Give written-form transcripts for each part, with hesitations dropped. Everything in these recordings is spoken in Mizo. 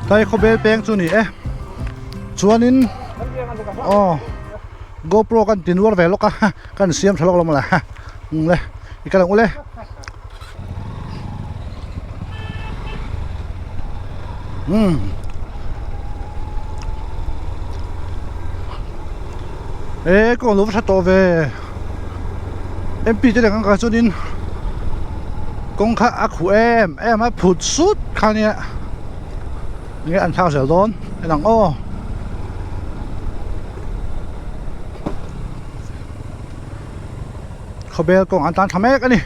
Tlai khawbel peng chu ni e chuanin aw GoPro kan ti nuar ve lawk a kan siam tha lawk lo mawle le i kal ang u le. Umm e kawng lo va tha tawh ve MP te leh kan kal chuanin kawng kha a khuh em em a phut sut kha nia enge an thlak zel dawn en ang aw. Khawbel kawng an tan tha mek a ni.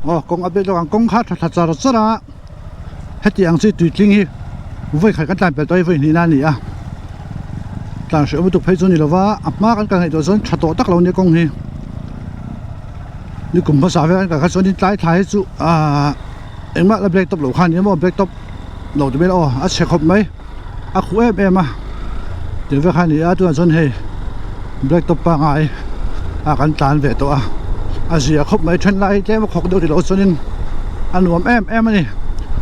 Aw kawng a bel ang kawng kha tha thla char char a heti ang chi tuitling hi vawi khat kan tlan pel tawh hi vawi hnihna a ni a tlan hreh lutuk phei chu a ni lova a hma kan kal ngaihtuah chuan tha tawh tak lo a nia kawng hi ni kum hmasa vel an kal kha chuan tlai thla hi chu ahh engmah la black top loh kha a ni emaw black top lo ti mai la aw a chhe khawp mai. a khuh em em a tih vek a ni a tunah chuan hei black top pangai a kan tlan ve tawh a a zia khawp mai then lai tlem a khawk deuh tih loh chuanin a nuam em em a ni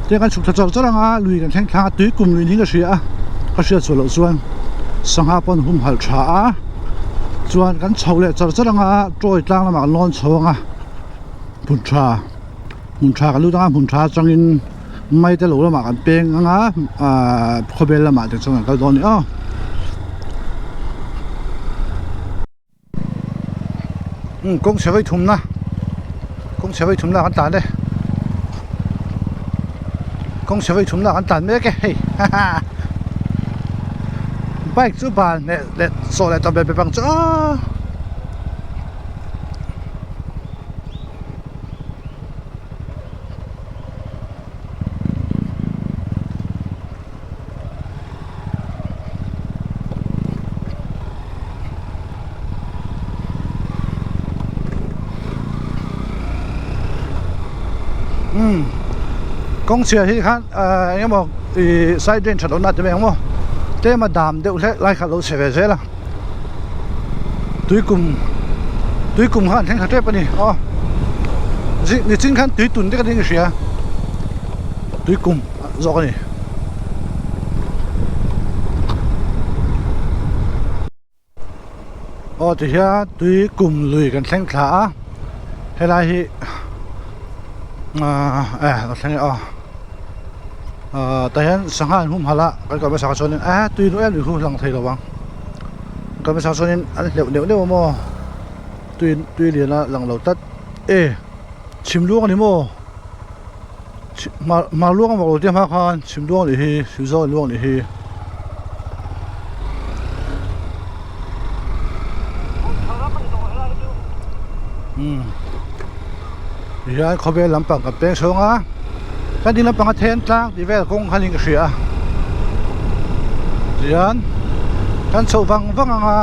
tin kan chhuk thla char char ang a lui kan thleng thlang a tui kum lui niin ka hria a ka hriat chhuah loh chuan sangha pawn humhalh tha a chuan kan chho leh char char ang a tawi tlang lamah kan lawn chho ang a hmun tha hmun tha kan lut ang a hmun tha atangin. Mai te lo lamah kan peng ang a ahh khawvel lamah te chuan kan kal dawn a ni aw. Umm kawng chhe vawi thumna kawng chhe vawi thumna kan tlan e kawng chhe vawi thumna kan tlan mek e hei ha ha bike chu ban leh leh chawh leh tawp leh pe pang chu aaa. Umm kawng chhia hi khan ahh eng emaw ihh side drain that lohna te mai ang maw tlem a dam deuh hlek lai kha a lo chhe ve zel a tuikum tuikum kha an thleng thla tep a ni aw nichin khan tui tun te ka ding ka hria tuikum zawk a ni. Aw tihian tuikum lui kan thleng thla a helai hi ahh eh a thleng e aw ahh tah hian sangha an humhalh a kan kal hmasa chuanin eh tui nu em ni khu lang thei lo ang kan kal hmasa chuanin an hleuh neuh neuh a maw tui tui lian a lang lo tlat e chhim luang a ni maw hmar luang a mawh lo te hma khan chhim luang nih hi chhim zawn luang nih hi. Tihian khawvel lampang kan peng chhung a kan ding lampang a then tlang tih vel kawng khan in ka hria a tihian kan chhoh vang vang ang a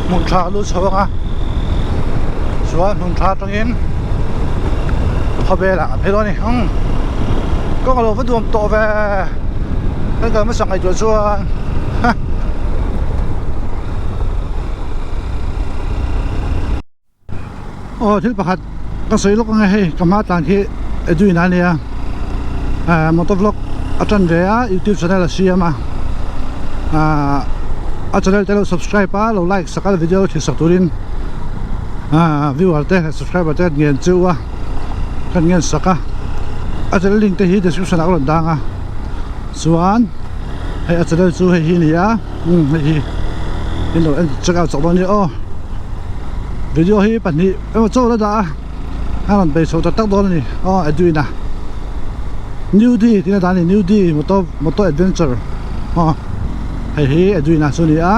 hmun tha a lut chho ang a chuan hmun tha atangin khawvel ah kan phei dawn a ni umm kawng a lo va nuam tawh ve kan kal hmasa ngaihtuah chuan ha. Aw thil pakhat ka sawi lawk ang e hei ka hma tlan khi Edwin a nia ah motor vlog a tan ve a youtube channel a siam a ah a channel te lo subscribe a lo like sak a video thil sak turin ah viewer te subscriber te ngen chu a kan ngen sak a a channel link te hi description ah ka rawn dang a chuan hei a channel chu hei hi a ni a umm hei hi in lo en check out chak dawn nia aw. Video hi pahnih emaw chaw la dah a a rawn bei chho tak tak dawn a ni aw Edwin a New D tih na dah a ni New D motor motor adventure aw hei hi Edwin a chu a ni a.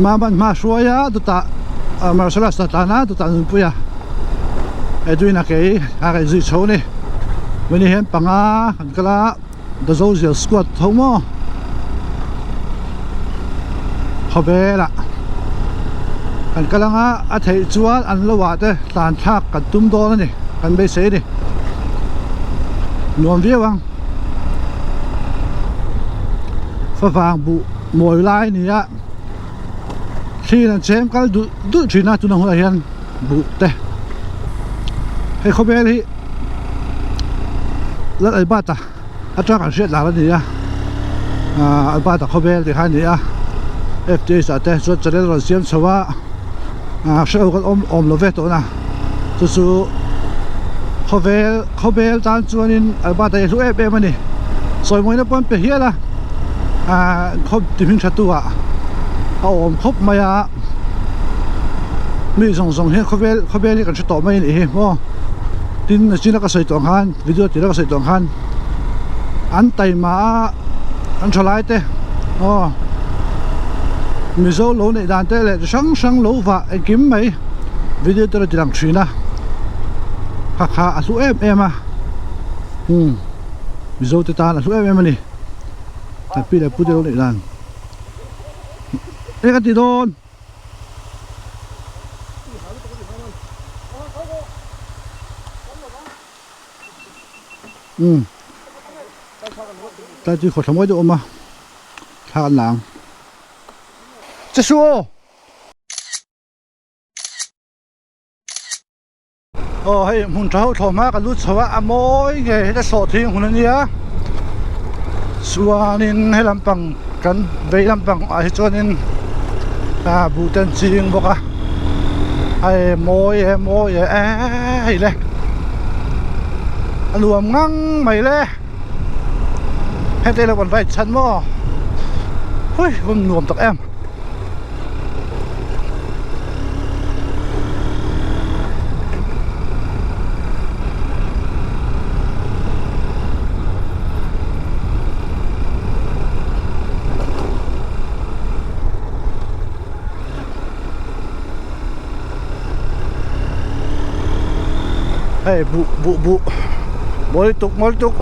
Maman hma hruai a chutah martial arts a tlan a chutah nunpui a. Edwin a kei a rawn zui chho a ni mani hian panga kan kal a the zozial squad tho maw khawvelah kan kal ang a a theih chuan an lo ah te tlan thlak kan tum dawn a ni kan beisei a ni nuam viau ang favang buh mawi lai a ni a. Thliin an chem kal dulh dulh thin a tuna hunah hian buh te hei khawvel hi Lal Albert-a atang an hriat lar a ni a ahh Albert-a khawvel tih kha a ni a F_T_H ah te chuan channel rawn siam chho a ahh hrelo kan awm awm lo ve tawh na chu chu khawvel khawvel tan chuanin Albert-a hi a hlu em em a ni sawi mawina pawh an pe hial a ahh khaw ti hming tha tu ah a awm khawp mai a mi zawng zawng hian khawvel khawvel hi kan hre tawh mai a nih hi maw tin nachina ka sawi tawh ang khan video tira ka sawi tawh ang khan an taima a an tha lai te aw mizo lo neih dan te leh chi hrang hrang lo vah engkim mai video te ti lang thin a kha kha a hlu em em a umm mizo te tan a hlu em em a ni. Kan pi leh pu te lo neih dan eng a ti dawn umm tlai chu khawthla mawi deuh a awm a thla an la ang che su aw. Aw hei hmun tha ho thlawhma ka lut chho a a mawi ngei heta sawhthing hun a nia chuanin he lampang kan vei lampang ah hi chuanin ah buh te an ching bawk a hei mawi e mawi e hei le a nuam ngang mai le heti lo kan ride chhan maw hui va nuam tak em. Hei buh buh buh mawi tuk mawi tuk.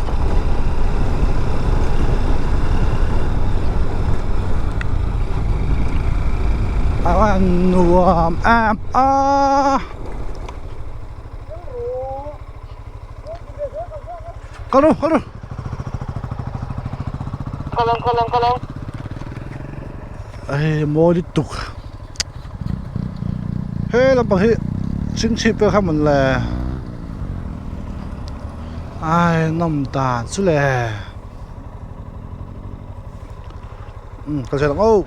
A nuam em a kal ru kal ru hei mawi lutuk he lampang hi chingchhip vel kha mawn le ai nawm dan chu le. Um ka zir ang aw.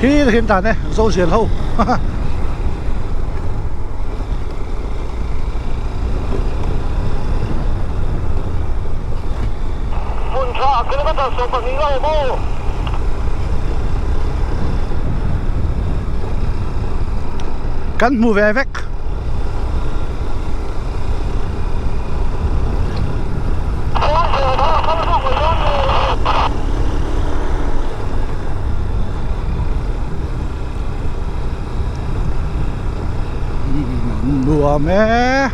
Khi là hiện tại này, dâu diền hâu. Kan hmu ve vek. Nuam e.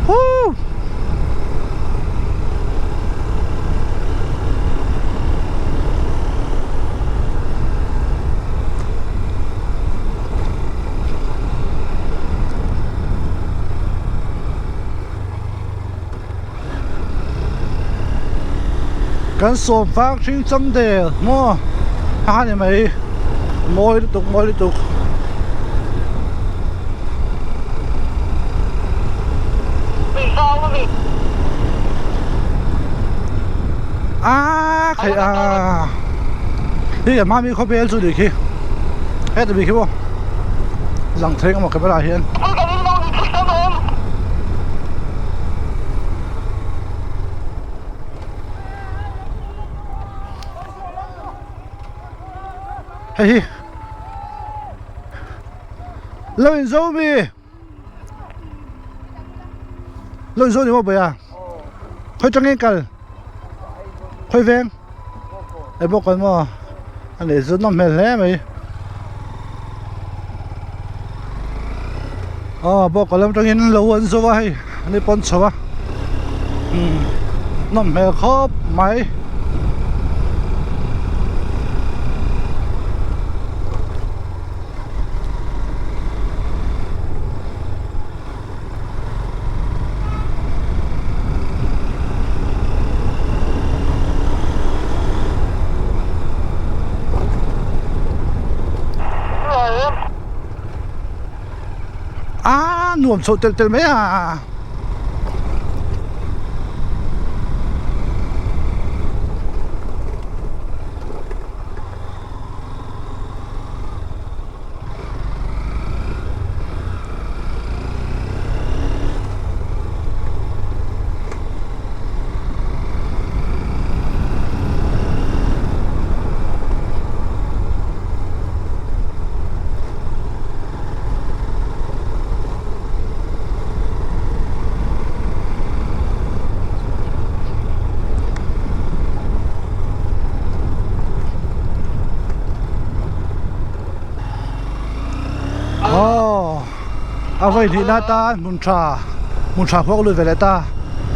Woo! Kan sawm fang hring cham del maw a ni mai mawi lutuk mawi lutuk. A khaih a hei a hmami khawvel chu nih khi heta mi khi maw lang thei ang maw camera ah hian. Hei hi lo in zo mi lo in zo ni maw bawih a khawi tangin kal khawi veng ei bawk kan maw a nih chu nawm hmel hle mai aw bawk ka lam tangin lo an zo a hei ani pawn chho a umm nawm hmel khawp mai. nuam chhoh telh telh mai a. Aw a vawi hnih na tan hmun tha hmun tha pawh ka lut ve leh ta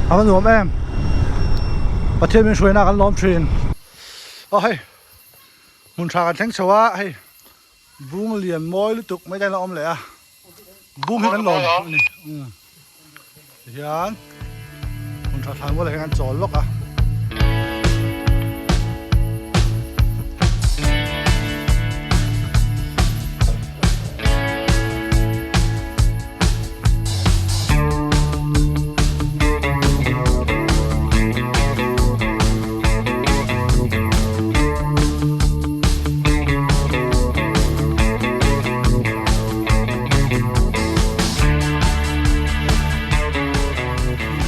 a va nuam em Pathian min hruaina kan lawm thin aw hei hmun tha kan thleng chho a hei bung lian mawi lutuk mai te an la awm leh a bung hi kan lawm a ni umm tihian hmun tha thlan bulah hian kan chawl lawk a.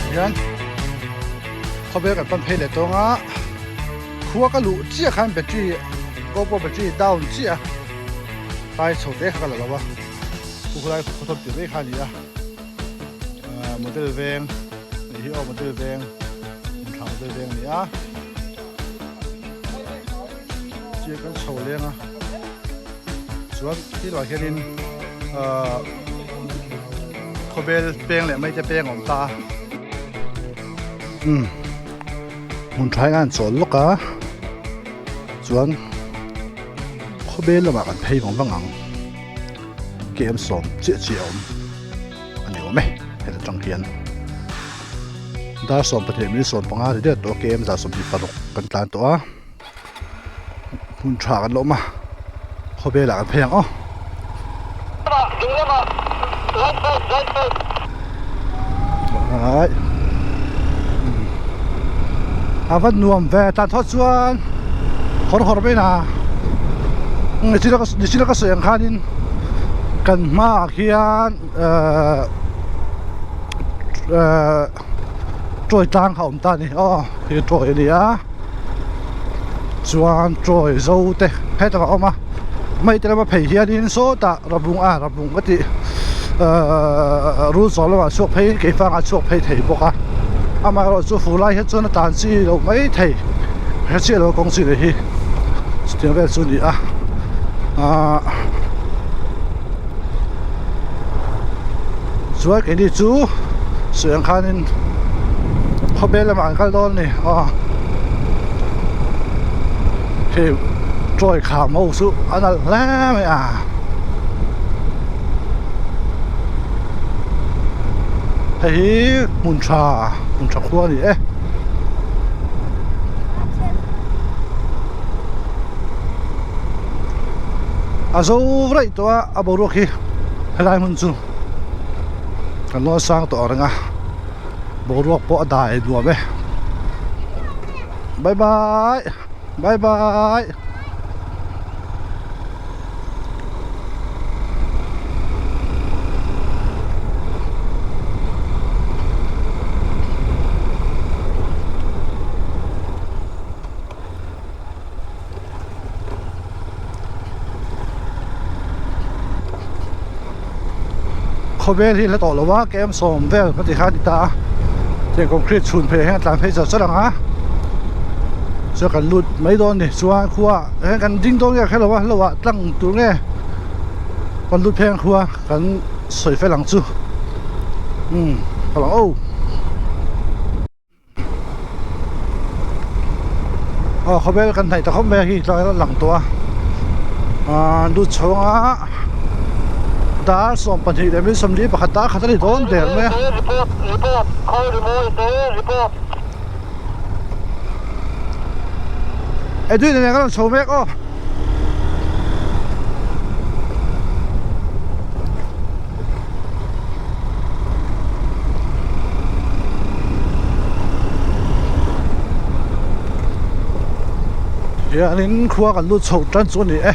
Hian khawvel kan pan phei leh tawng a khua ka luh chiah khan battery GoPro battery down chiah a tlai chho te kha ka la lo a khu khulai khaw thawm tir mai kha a ni a model veng hei hi aw model veng hmun tha model veng a ni a chiah kan chho leng a chuan tilai hianin ahh khawvel peng leh mai te peng a awm ta a umm hmun tha hian a chawl lawk a chuan khawvel lamah kan phei vang vang ang kem sawm chiah chiah a awm a ni awm e heta tang hian dar 18 minute 15 ri der tawh a kem 26 kan tlan tawh a hmun tha kan la awm a khawvelah kan phei ang aw. A va nuam ve tan thawt chuan hawr hawr mai na nichina ka sawi ang khanin kan hmaah khian ehh ehh tawi tlang kha a awm ta a ni aw hi tawi a ni a chuan tawi zo te hetah a awm a mai te lama phei hianin sawtah rabung a rabung ka tih ehh rul zawh lamah chhuak phei keifangah chhuak phei thei bawk a amaherawhchu fur lai hian chuan a tan chi loh mai thei hre chiah lo kawng chi leh hi chutiang vel chu a ni a ahh chuan keini chu sawi ang khanin khawbel lamah an kal dawn a ni aw hei tawi kham ho chu a nalh hle mai a hei hi hmun tha hmun tha khua a ni e. A zo raih tawh a a boruak hi helai hmun chu kan lawn sang tawh ang reng a boruak pawh a dai nuam e bye bye bye bye. Khawvel hi hla tawh lo a kem sawm vel ka ti kha a ni ta a tiang concrete chhun phei ah hian a tlan phei char char ang a chuan kan lut mai dawn a ni chuan khua ah hian kan ding dawn nge ka hrelo a lo ah tlang tur nge kan lut phei ang khua kan sawi fel ang chu umm ka lang aw. Aw khawvel kan hnaih ta khawp mai a hi tlai a lang tawh a ahh lut chho anga dar 12 leh minute 41 dar khat a ni dawn der mai a. Edwin nen kan rawn chho mek aw. Hianin khua kan lut chho tan chu a ni e.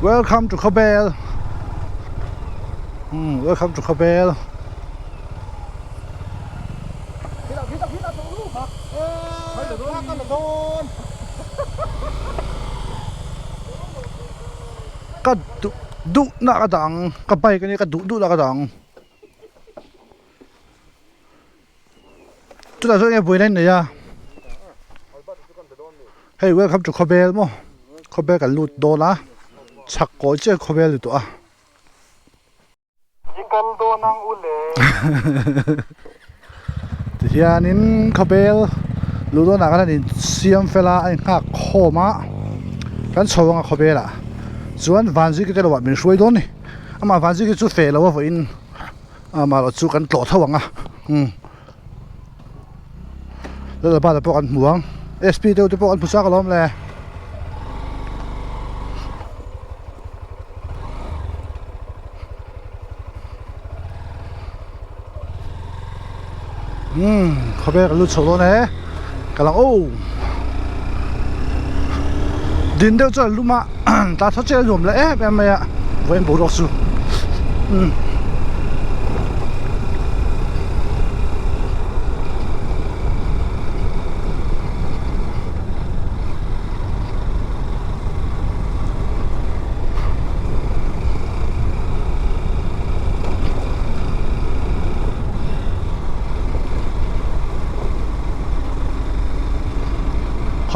Welcome to Khawbel. Umm welcome to Khawbel. Ka duh duh na ka dah ang ka bike a nia ka duh duh na ka dah ang. Chutah chuan enge buaina in nei a hei welcome to khawbel maw khawbel kan lut dawn a chhak kawi chiah khawbel ni tawh a. I kal dawn ang u le. Tihianin khawbel luh dawnah khan an insiam fel a a inghak khawm a kan chho ang a khawbel ah chuan vanziki te lohah min hruai dawn a ni amah vanziki chu feh lo a vawiin. Amaherawh chu kan tlawh tho ang a umm Lalbala pawh kan hmu ang sp deuh te pawh kan hmu chak alawm le. Umm khawvel kan lut chho dawn e ka lang aw din deuh chuan lum a tah tho chiah a nuam leh em em mai a vawiin boruak chu umm.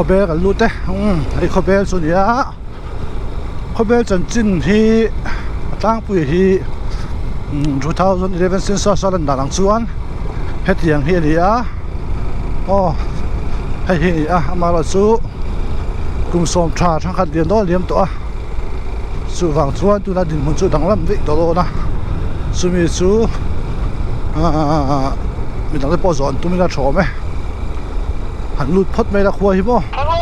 Khawbel kan lut e umm hei khawbel chu a ni a khawbel chanchin hi a tlangpui hi umm 2011 census a lan dan ang chuan hetiang hi a ni a aw hei hi a ni a amaherawhchu kum sawm tha thangkhat lian dawn a liam tawh a. Chuvang chuan tuna dinhmun chu danglam daih tawh dawn a, chumi chu aaa midang te pawh zawh an tum in a thawm e, han lut phawt mai la khua hi maw. Hello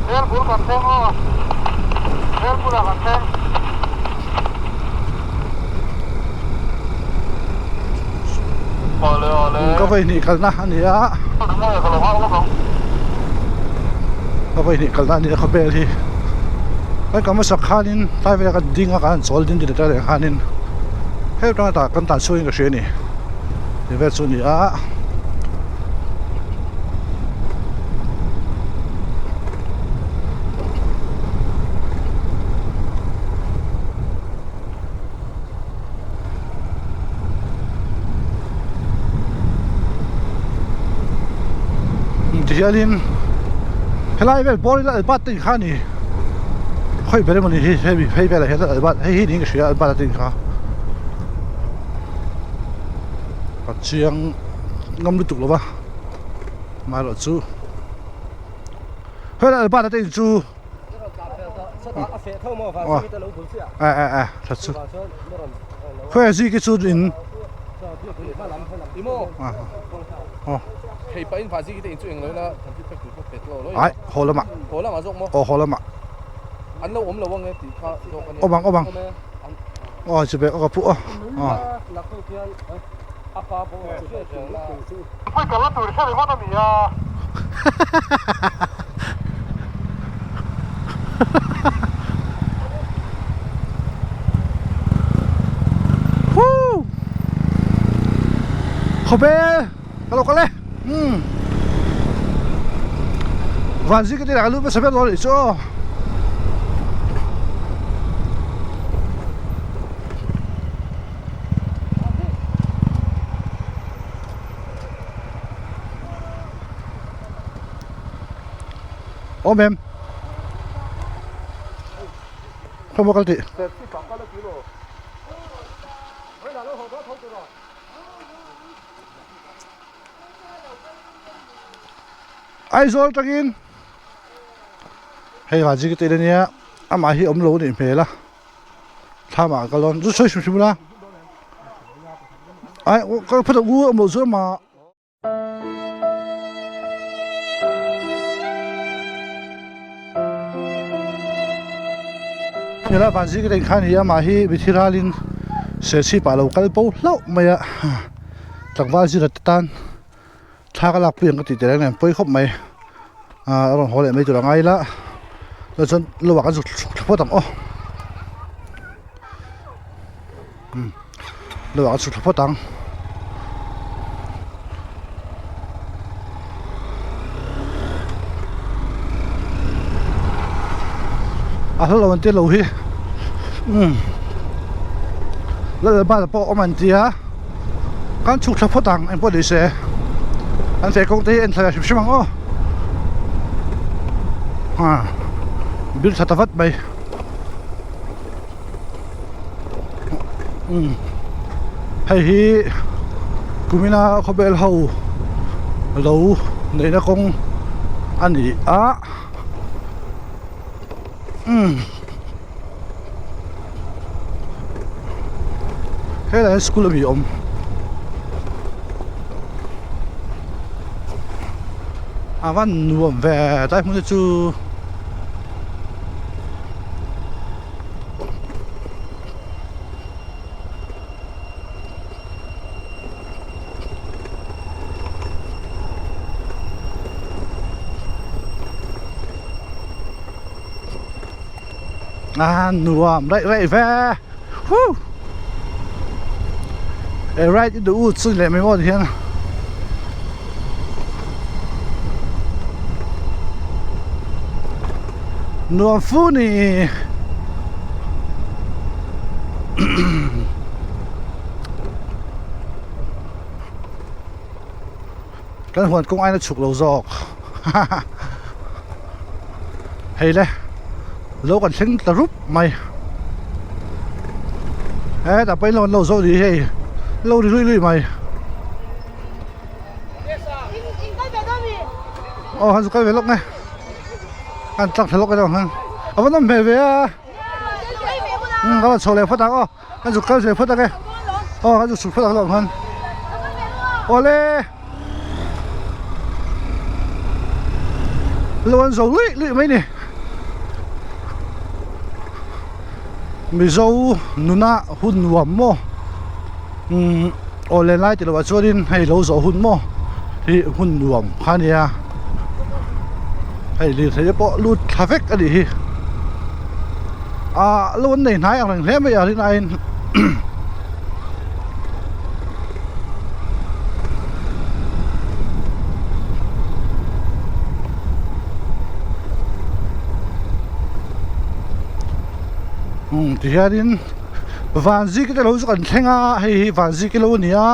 Rel bul kan thleng aw Rel bulah kan thleng. Awle awle. Ka vawi hnih kalna a ni a. Ka vawi hnih kalna a ni a khawvel hi. Kan kal hmasak khanin tlai velah kan ding a kan han chawl ding ding ta reng khanin hei atanga tah kan tan chhuak in ka hria a ni. Ti vel chu a ni a. Tihianin helai vel bawr ila Albert te kha a ni khawi ber emawni hi hemi phei velah hian Albert hei hi niin ka hria Albert te kha ka chiang ngam lutuk lo va amaherawhchu helai Albert te in chu. Eh eh eh tha chu khawi zui khi chu in ai haw lamah aw haw lamah awm ang awm ang aw chu be aw ka pu aw Khawbel ka lo kal e umm vanzui ka ti lah ka lut hmasa ber dawn anih chu aw. Awm em? Khaw maw kal tih? Aizawl tangin hei van zing te ania amah hi awm lo a nih hmel a thlam ah ka lawn chu sawi hrim hrim ila ai ka phawt ang u awm loh chu amah. Hela van zing reng khan hi amah hi mithi ralin serchhip ah lo kal bo hlauh mai a tlangval zira te tan. Thla ka lakpui ang ka tih tel nen pawi khawp mai ah a rawn haw leh mai tur a ngai ila chuan chuan lo ah kan zuk chhuk thla phawt ang aw umm lo ah kan chhuk thla phawt ang. A hla lo an tia lo hi umm lalbar pawh awm an tia. Kan chhuk thla phawt ang engpawh ni se an feh kawng te hi en thla hrim hrim ang aw ha bil tha ta vat mai umm hei hi kumina khawvel ho lo neihna kawng a ni a umm. Helai hian school ami a awm a van nuam ve tlai hmun te chu A nuam raih raih ve huh e ride in the woods chu ni leh mai maw tihian nuam fu ni kan huan kawng aina chhuk lo zawk haha hei le lo kan thleng ta rup mai hetah pawhin lo an lo zawh ni hei lo ri lui lui mai aw han kal ve lawk nge an tlak thla lawk e han a va nawm hmel ve a umm ka rawn chho leh phawt ang aw. Kan zuk kal ve phawt ang e aw kan zuk chhuk phawt ang lawm khan awle lo an zo luih luih mai ni mizo nuna hun nuam maw umm awle lai tih loh ah chuanin hei lo zawh hun maw hi hun nuam kha a nia hei lirthei te pawh lut thla vek a nih hi. Ah lo an nei hnai ang reng hle mai a rin aiin umm tihianin Vanziki te lo chu kan thleng a hei hi Vanziki lo a ni a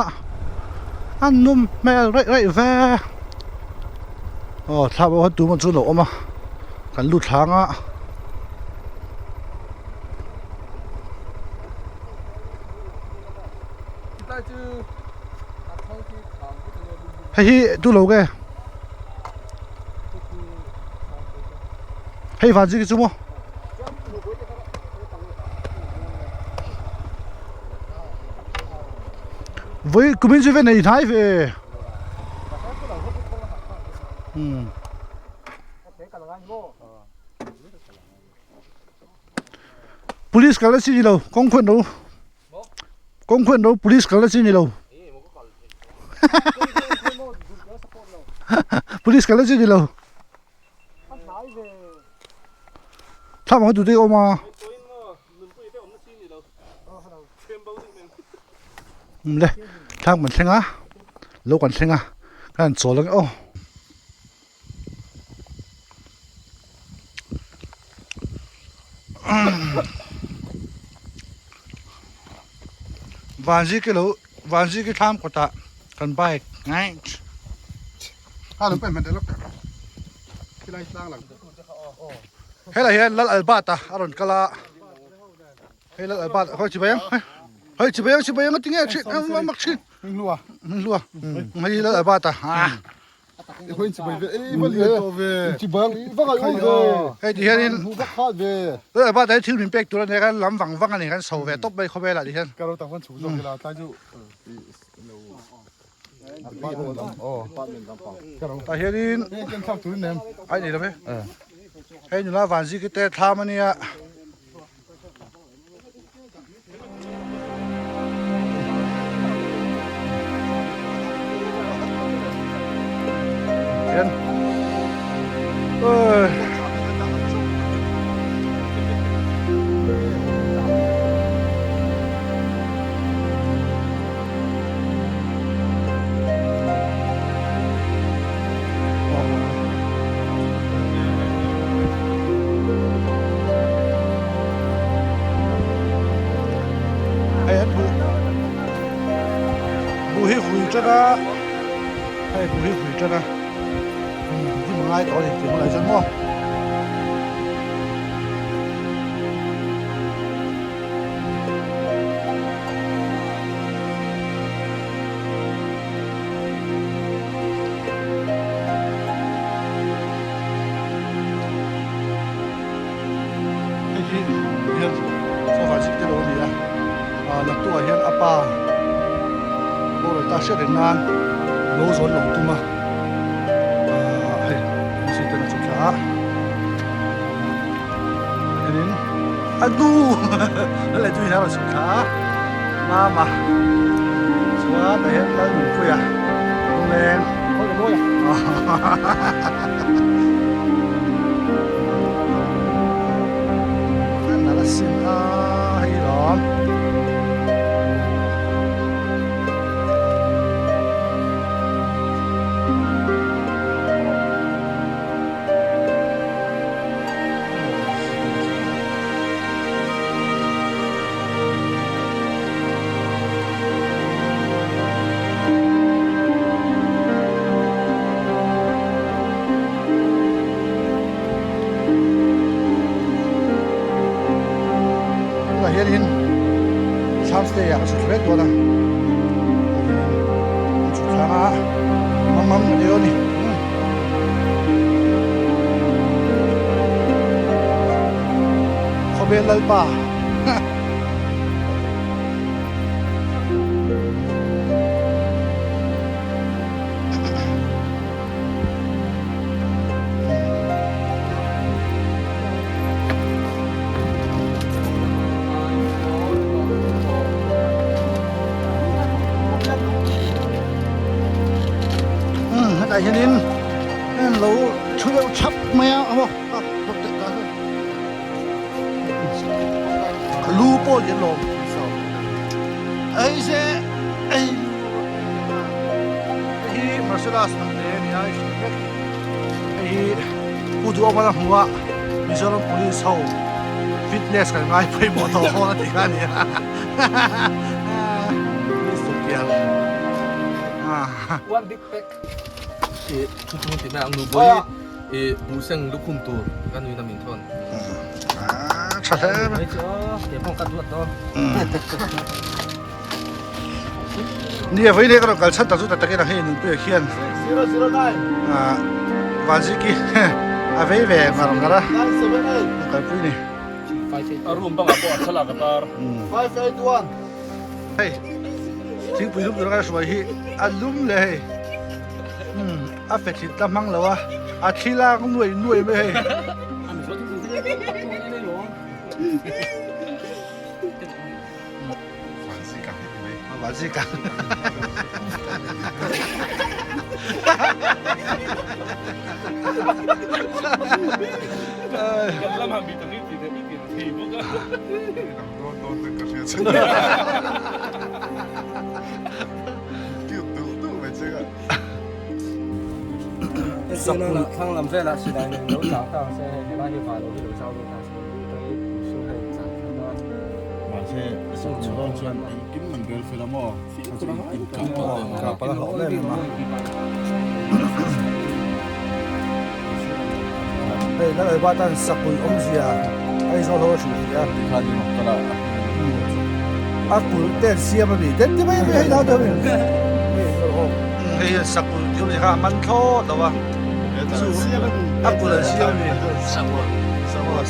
a nawm hmel raih raih ve aw thla pawh khan tumah chu an lo awm a. Kan lut thlang a. Hei hi tu lo nge? Hei van zing chu maw? Voi kumin chu ve nei hnai ve. Hmm. Police kal na chi ni lo kawng khawn ro kawng khawn ro police kal na chi ni lo police kal na chi ni lo thlam ang tute awm a le thlam kan thleng a lo kan thleng a kan chawl ang e aw. Vanzi ki lo Vanzi ki thlam kawtah kan bike ngai helai hian Lal Albert a a rawn kal a hei Lal Albert khawi chibai ang hei chibai ang chibai ang a ti nge thin a mak thin hminglua hei Lal Albert a. Hei ti hianin ba te thil min pek tur ania kan lam vang vang ani kan chho ve tawp mai khawvel ah ti hian. Tah hianin ai nei lo ve hei nula vanziki te thlam ania. vui tan a hei buh hi vui tan a hnim a ngai tawh a ni tih hmunah chuan maw. Hei hi hian sofa chhip te lo a ni a ah naktukah hian a pa boral ta hriat reng nan lo zawn lo tum a ah hei mihring ten a chhuk thla a hianin a nu a leh tui hian a rawn chhuk thla a mama chuan tah hian Lalnunpuia lawng Nalh asin a hei lawm. Tunah hianin thlam stay ah ka chhut mek dawn a ka chhut thlang a mam mam ka ti dawn a ni. Khawvel Lalpa. Hetah hianin an lo thu deuh thap mai a aw lu pawh lian lawm ei se ei hei hi Marcellus hnam te a ni a hei vek hei hi Pu Duhawma la hmu a Mizoram Police ho fitness kan ngai pawimawh tawh hawn a tih kha a ni a Police chawlhpial One big pack. I thu chung ti mai ang nu bawi i buhseng lukhum tur ka nuin a min thawn. Tha hle mai. Nia vawi leh ka rawn kal chhan tak chu tak takin a hei nunpuia khian Vanziki a vei ve ngar ngar a kalpui ni. A room bangah pawh a thlalak a tar. Hei thingpui lum tur ka hruai hi a lum leh hei a fe thlit la hmang lo a a thli lak nuai nuai mai hei. Vanzika Thlang lam velah silai nen lo tlang ta ang se hei helai hi vah lo hi lo zau dawn ta se Mahse chhawng chuan engkim an rel fel a maw? Hei Lalaiba tan sakpui awmzia Aizawl ho a hrilh hrih a. A kulh te an siam a mi den ti mai mai hei dau deuh in. Hei hian sakpui thil hi kha a man thlawt lo a. A kulh an siam a mi.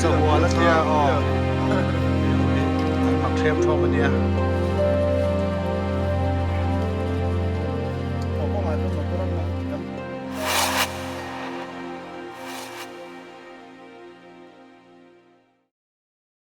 Sahual a tia aw. An mak ṭhem ṭhawm a nia.